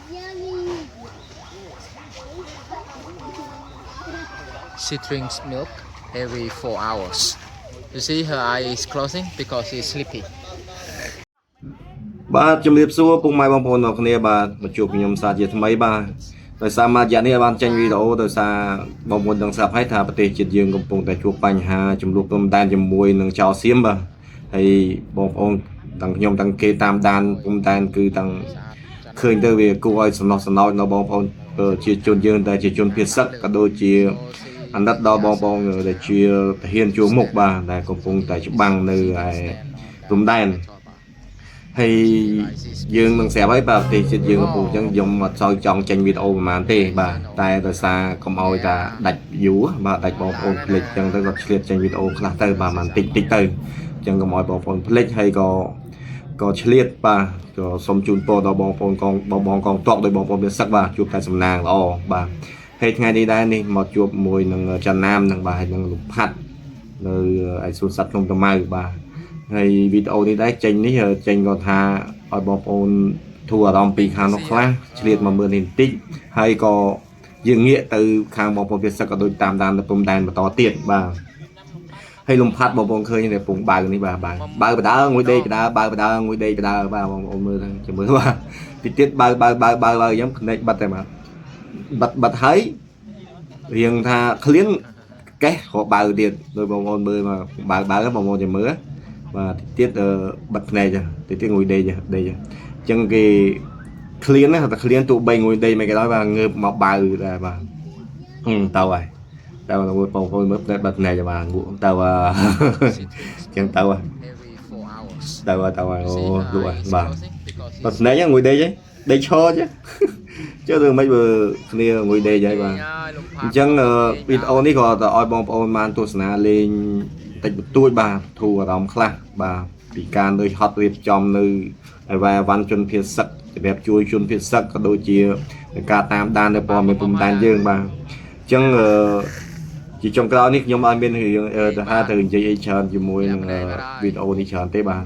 Yummy. She drinks milk every 4 hours. You see her eye is closing because she's sleepy. បាទជំរាបសួរពុកម៉ែបងប្អូនទាំងគ្នាបាទមកជួបខ្ញុំសាជាថ្មីបាទដោយសារមួយរយៈនេះបានចេញវីដេអូដោយសារបងប្អូនដឹងស្រាប់ហើយថាប្រទេសជាតិយើងកំពុងតែជួបបញ្ហាចំនួនព្រំដែនជាមួយនឹងចៅសៀមបាទហើយបងប្អូនទាំងខ្ញុំទាំងគេតាមដានព្រំដែនគឺទាំងឃើញទៅវាគួរឲ្យសំណោះសំណោចដល់បងប្អូនជាជនយើងដែលជាជនភៀសសឹកក៏ដូចជាអាណិតដល់បងប្អូនដែលជាទាហានជួរមុខបាទដែលកំពុងតែច្បាំងនៅឯព្រំដែន ហើយយើងនឹងស្រាប់ហើយបាទប្រទេសជាតិយើងកំពុងអញ្ចឹងខ្ញុំអត់សូវចង់ចេញវីដេអូប្រហែលទេបាទតែដោយសារកុំឲ្យតាដាច់យូរបាទដាច់បងប្អូនភ្លេចអញ្ចឹងទៅក៏ឆ្លៀតចេញវីដេអូខ្លះទៅបាទមិនតិចតិចទៅអញ្ចឹងកុំឲ្យបងប្អូនភ្លេចហើយក៏ក៏ឆ្លៀតបាទក៏សូមជូនពរដល់បងប្អូនកងបងបងកងទ័ពដោយបងប្អូនមានសឹកបាទជួបតែសំណាងល្អបាទហើយថ្ងៃនេះដែរនេះមកជួបមួយនឹងចាណាមនឹងបាទហើយនឹងលំផាត់នៅឯសួនសត្វភ្នំតាម៉ៅបាទ ហើយវីដេអូនេះដែរចេញនេះចេញគាត់ថាឲ្យបងប្អូនធូរអារម្មណ៍ពីខាងនោះខ្លះឆ្លៀតមកមើលនេះបន្តិចហើយក៏យើងងាកទៅខាងបងប្អូនវាសឹកក៏ដូចតាមដាននៅព្រំដែនបន្តទៀតបាទហើយលំផាត់បងប្អូនឃើញតែពងបើនេះបាទបើបើបដើងួយដេកបដើបើបដើងួយដេកបដើបាទបងប្អូនមើលទៅចាំមើលបាទតិចទៀតបើបើបើបើបើអញ្ចឹងភ្នែកបាត់តែមកបាត់បាត់ហើយរៀងថាឃ្លានកេះក៏បើទៀតដោយបងប្អូនមើលមកបើបើបងប្អូនចាំមើល បាទតិចទៀតបិទភ្នែកតិចទៀតងុយដេកដេកអញ្ចឹងគេឃ្លានណាតែឃ្លានទោះបីងុយដេកមិនក៏ដោយបាទងើបមកបើដែរបាទហឹមទៅហើយតែបងប្អូនមើលភ្នែកបិទភ្នែកបាទងក់ទៅ She drinks អញ្ចឹងទៅហើយ every 4 hours. ទៅហើយទៅហើយ You អូ see her លក់ eye is ហើយបាទ closing because បិទ she's ភ្នែកងុយដេកហ៎ដេកឈរចេះចុះទៅមិនបើគ្នាងុយដេកហើយបាទ អញ្ចឹងវីដេអូនេះក៏ទៅឲ្យបងប្អូនបានទស្សនាលេងតិចបន្តួចបាទធូរអារម្មណ៍ខ្លះបាទពីការនៅហត់រៀបចំនៅអីវ៉ាវ៉ាន់ជនភៀសសឹកសម្រាប់ជួយជនភៀសសឹកក៏ដូចជាការតាមដាននៅព័ត៌មានព្រំដែនយើងបាទអញ្ចឹងអឺជាចុងក្រោយនេះខ្ញុំអត់មានរឿងទៅថាត្រូវនិយាយអីច្រើនជាមួយនឹងវីដេអូនេះច្រើនទេបាទ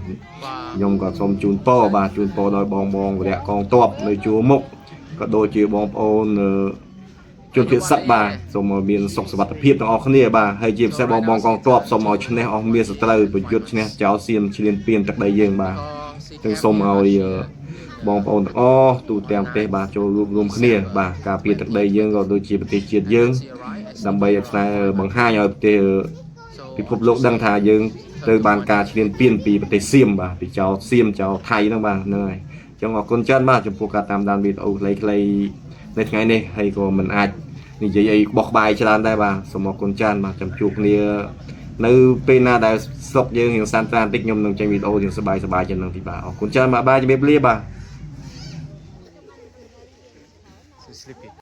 ខ្ញុំក៏សូមជូនពរបាទជូនពរដល់បងបងវរៈកងទ័ពនៅជួរមុខក៏ដូចជាបងប្អូនជនភៀសសឹកបាទសូមឲ្យមានសុខសុវត្ថិភាពទាំងអស់គ្នាបាទហើយជាពិសេសបងបងកងទ័ពសូមឲ្យឈ្នះអស់មានសត្រូវប្រយុទ្ធឈ្នះចោលសៀមឈ្លានពានទឹកដីយើងបាទចឹងសូមឲ្យបងប្អូនទាំងអស់ទូទាំងប្រទេសបាទចូលរួមរួមគ្នាបាទការពារទឹកដីយើងក៏ដូចជាប្រទេសជាតិយើងដើម្បីឲ្យស្នើបង្ហាញឲ្យប្រទេសពិភពលោកដឹងថាយើងត្រូវបានការឈ្លានពានពីប្រទេសសៀមបាទពីចោលសៀមចោលថៃហ្នឹងបាទហ្នឹងហើយចឹងអរគុណច្រើនបាទចំពោះការតាមដានវីដេអូខ្លីៗនៅថ្ងៃនេះហើយក៏មិនអាចនិយាយអីបោះក្បាយច្រើនដែរបាទសូមអរគុណច្រើនបាទចាំជួបគ្នានៅពេលណាដែលស្រុកយើងរៀងសានត្រានតិចខ្ញុំនឹងចេញវីដេអូរៀងសប្បាយសប្បាយជាងនឹងទីបាទអរគុណច្រើនបាទបាទជំរាបលាបាទ She's sleepy.